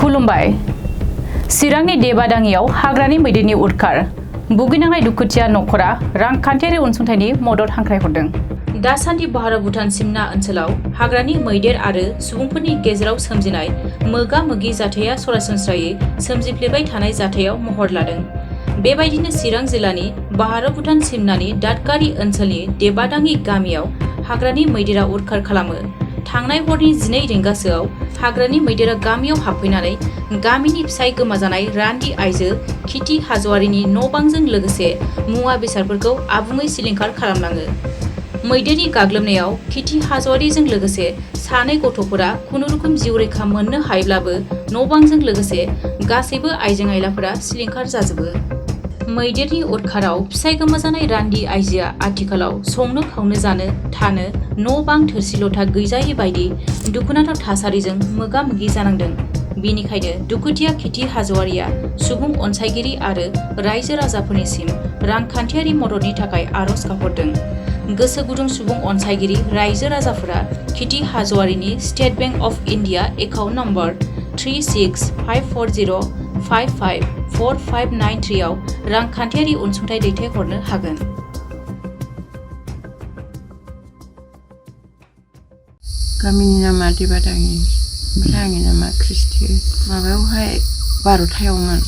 खुलुमबाय चिरांनि देबादाङियाव हाग्रानि मैदेरनि उदखार भुगिनांनाय दुखुथिया नखरा रांखान्थियारि अनसुंथाइनि मदद हांख्रायहरदों। दासान्दि भारत भुटान सिमना ओनसोलाव हाग्रानि मैदेर आरो सुबुंफोरनि गेजेराव सोमजिनाय मोगा-मोगि जाथाया सरासनस्रायै सोमजिफ्लेबाय थानाय जाथायाव महर लादों। बेबायदिनो चिरां जिल्लानि भारत भुटान सिमनानि दादगारि ओनसोलनि देबादाङि गामियाव हाग्रानि मैदेरा उदखार खालामो। थांनाय हरनि 12 रिंगासोआव हाग्रानि मैदेरा गामियाव हाबफैनानै गामिनि फिसाय गोमाजानाय रान्दि आइजो किति हाज'वारिनि न'-बांजों लोगोसे मुवा बेसादफोरखौ आबुङै सिलिंखार खालामलाङो। मैदेरनि गाग्लोबनायाव किति हाज'वारिजों लोगोसे सानै गथ'फोरा खुनुरुखुम जिउ रैखा मोननो हायोब्लाबो न'-बांजों लोगोसे गासैबो आइजें-आइलाफोरा सिलिंखार जाजोबो। मैदेरनि उदखाराव फिसाय गोमाजानाय रान्दि आइजोआ आथिखालाव संनो खावनो जानो थानो न'-बां थोरसि-लथा गैजायै बायदि दुखुनांथाव थासारिजों मोगा-मोगि जानांदों। बेनिखायनो दुखुथिया किति हाज'वारिया सुबुं अनसायगिरि आरो रायजो राजाफोरनिसिम रांखान्थियारि मददनि थाखाय आरज गाबहरदों। गोसो गुदुं सुबुं अनसायगिरि रायजो राजाफोरा किति हाज'वारिनि state bank of India account number 3654055459 आव रांखान्थियारि अनसुंथाइ दैथायहरनो हागोन। गामिनि नामा देबादाङि, ओमफ्राय आंनि नामा क्रिस्टि। माबायावहाय 12थायावमोन।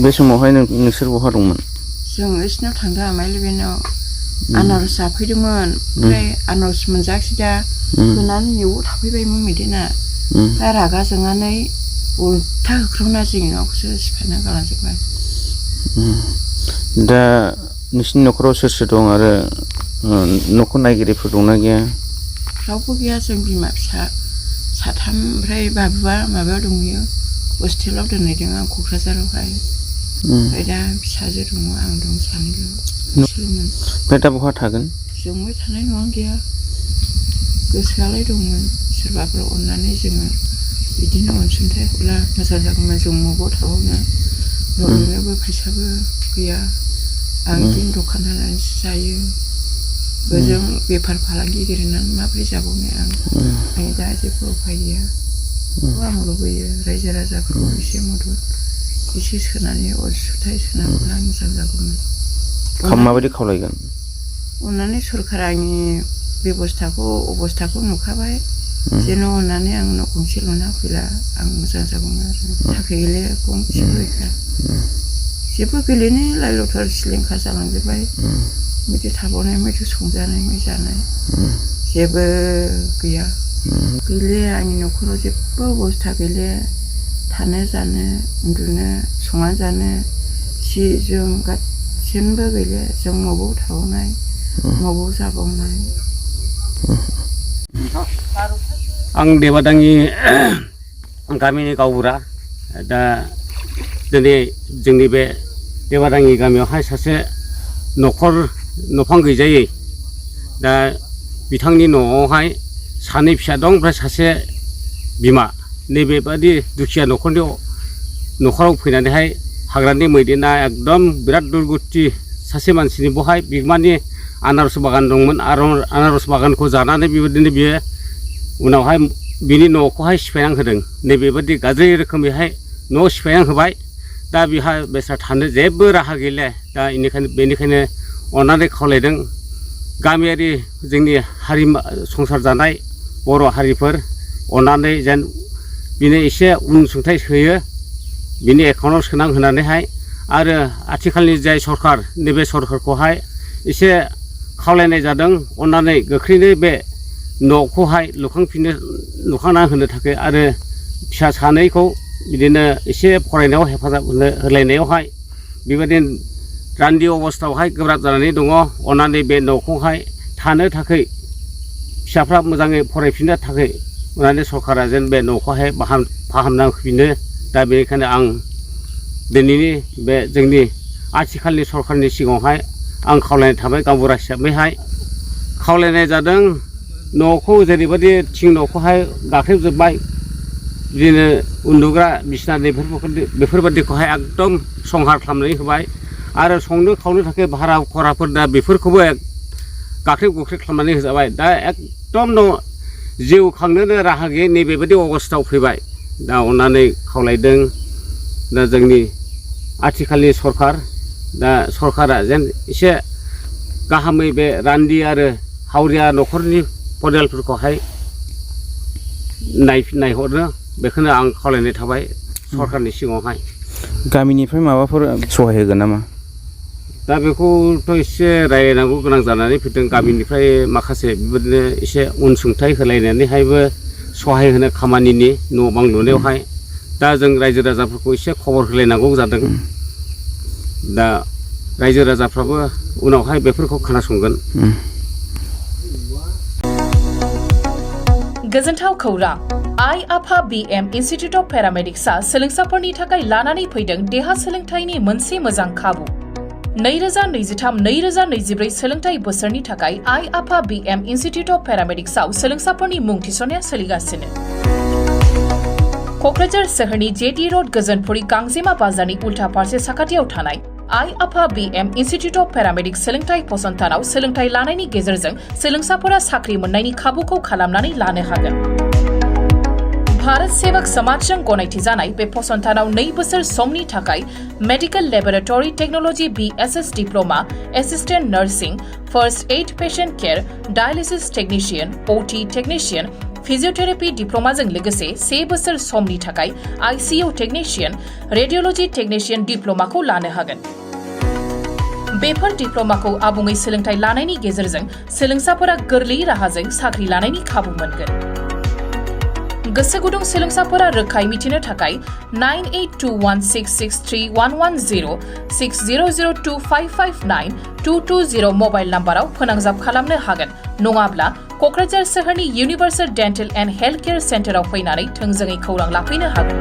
बे समावहाय नोंसोर बहा दंमोन? जों इसिनाव थांदों आमाइलोगोनाव आनारस जाफैदोंमोन। ओमफ्राय आनारस मोनजायाखिसै दा होनानै न'आव थाफैबायमोन मैदेना। दा रागा जोंनानै उल्था होख्रावना जोंनि न'खौसो सिफायना गालांजोब्बाय। दा नोंसिनि न'खराव सोर सोर दं आरो न'खर नायगिरिफोर दंना गैया? रावबो गैया, जों बिमा फिसा साथाम। ओमफ्राय बाबुआ माबायाव दंहैयो, हस्टेलाव दोनहैदों आं क'क्राझारावहाय। ओमफ्राय दा फिसाजो दङ, आं दं, सानैल'। ओमफ्राय दा बहा थागोन? जोंबो थानाय न'आनो गैया। गोसोआलाय दंमोन, सोरबाफोर अननानै जोङो बिदिनो अनसुंथाइ हरब्ला मोजां जागौमोन। जों बबाव थाबावनो, न' लुनोबो फैसाबो गैया। आं बिदिनो दखान होनानैसो जायो। ओजों बेफार फालांगि गेलेनानै माबोरै जाबावनो आं दा जेबो उफाय गैया। आं लुबैयो रायजो राजाफोरखौ एसे मदद, एसे सोनानै अनसुंथाइ सोनांब्ला मोजां जागौमोन। माबायदि खावलायगोन? अननानै सरकारा आंनि अबस्थाखौ नुखाबाय, जेन' अननानै आं न' गंसे लुना होफैला आं मोजां जागौमोन आरो। थाखै गैलाया गंसेबो गैखा, जेबो गैलियानो, लाइ लथर सिलिंखार जालांजोब्बाय। मैथो थाबावनाय, मैथो संजानाय, मै जानाय जेबो गैया। गैलिया, आंनि न'खराव जेबो अबस्था गैलिया। थानो जानो, उन्दुनो, संना जानो, सि जोम गासिनबो गैलिया। जों बबाव थाबावनाय, बबाव जाबावनाय। आं देबादाङि गामिनि गावबुरा। दा दिनै जोंनि बे देबादाङि गामियावहाय सासे न'फां गैजायै, दा बिथांनि न'आवहाय सानै फिसा दं, ओमफ्राय सासे बिमा। नैबेबादि दुखिया न'खराव फैनानैहाय हाग्रानि मैदेरा एकदम बिराद दुर्गति सासे मानसिनि बहाय बिगोमानि आनारस बागान दंमोन। आनारस बागानखौ जानानै बेबायदिनो बियो उनावहाय बिनि न'खौहाय सिफायना होदों। नैबेबादि गाज्रि रोखोमैहाय न' सिफायना होबाय। दा बिहा बेस्रा थानो जेबो राहा गैला। दा बेनिखायनो अननानै खावलायदों, गामियारि जोंनि हारि संसार जानाय बर' हारिफोर अननानै जेन बिनो एसे अनसुंथाइ होयो, बिनि एकाउन्टआव सोना होनानैहाय। आरो आथिखालनि जाय सरखार, नैबे सरखारखौहाय एसे खावलायनाय जादों, अननानै गोख्रैनो बे न'खौहाय लुखांना होनो थाखाय आरो फिसा सानैखौ बिदिनो एसे फरायनायाव हेफाजाब होलायनायावहाय बेबायदिनो रान्दि अबस्थायावहाय गोब्राब जानानै दङ। अननानै बे न'खौहाय थानो थाखाय, फिसाफ्रा मोजाङै फरायफिननो थाखाय अननानै सरकारा जेन बे न'खौहाय फाहामना होफिनो। दा बेनिखायनो आं दिनैनि बे जोंनि आथिखालनि सरकारनि सिगाङावहाय आं खावलायनाय थाबाय, गावबुरा हिसाबैहाय खावलायनाय जादों। न'खौ जेरैबायदि थिं न'खौहाय गाख्लेबजोब्बाय, बिदिनो उन्दुग्रा बिसिना बेफोरबादिखौहाय एकदम संहार खालामनानै होबाय। आरो संनो खावनो थाखाय भारा खराफोर दा बेफोरखौबो गाख्रेब गुख्रेब खालामनानै होजाबाय। दा एकदम जिउ खांनोनो राहा गैयै नैबेबायदि अबस्थायाव फैबाय दा अननानै खावलायदों दा जोंनि आथिखालनि सरखार दा सरखारा जेन एसे गाहामै बे रान्दि आरो हावरिया न'खरनि परियालफोरखौहाय नायहरनो बेखौनो आं खावलायनाय थाबाय सरखारनि सिगाङावहाय गामिनिफ्राय माबाफोर सहाय होगोन नामा दा बेखौथ' एसे रायलायनांगौ गोनां जानानै फैदों गामिनिफ्राय माखासे बेबायदिनो एसे अनसुंथाइ होलायनानैहायबो सहाय होनो खामानिनि न' बां लुनायावहाय दा जों रायजो राजाफोरखौ एसे खबर होलायनांगौ जादों दा रायजो राजाफ्राबो उनावहाय बेफोरखौ खोनासंगोन गोजोनथाव खौरां आइ आफा BM इन्स्टिट्युट अफ पेरामेडिक्सआ सोलोंसाफोरनि थाखाय लानानै फैदों देहा सोलोंथाइनि मोनसे मोजां खाबु 2023-2024 सोलोंथाइ बोसोरनि थाखाय आइ आफा BM इन्स्टिट्युट अफ पेरामेडिक्सआव सोलोंसाफोरनि मुं थिसननाया सोलिगासिनो क'क्राझार सोहोरनि JD रोड गोजोनपुरी गांजेमा बाजारनि उल्था फारसे साखाथियाव थानाय आइ आफा BM इन्स्टिट्युट अफ पेरामेडिक्स सोलोंथाइ फसंथानाव सोलोंथाइ लानायनि गेजेरजों सोलोंसाफोरा साख्रि मोननायनि खाबुखौ खालामनानै लानो हागोन भारत सेवक समाजजों गनायथि जानाय बे फसंथानाव 2 बोसोर समनि थाखाय medical laboratory technology BSS diploma assistant nursing first aid patient care dialysis technician OT technician physiotherapy डिप्लोमाजों लोगोसे 3 बोसोर समनि थाखाय ICU टेक्निशियन रेडियोलॉजी टेक्निशियन डिप्लोमाखौ लानो हागोन बेफोर डिप्लोमाखौ आबुङै सोलोंथाइ लानायनि गेजेरजों सोलोंसाफोरा गोरलै राहाजों साख्रि लानायनि खाबु मोनगोन गोसो गुदुं सोलोंसाफोरा रोखायै मिथिनो थाखाय 9821663110 6002559220 मबाइल नाम्बाराव फोनांजाब खालामनो हागोन नङाब्ला क'क्राझार सोहोरनि universal dental and health care सेन्टाराव फैनानै थोंजोङै खौरां लाफैनो हागोन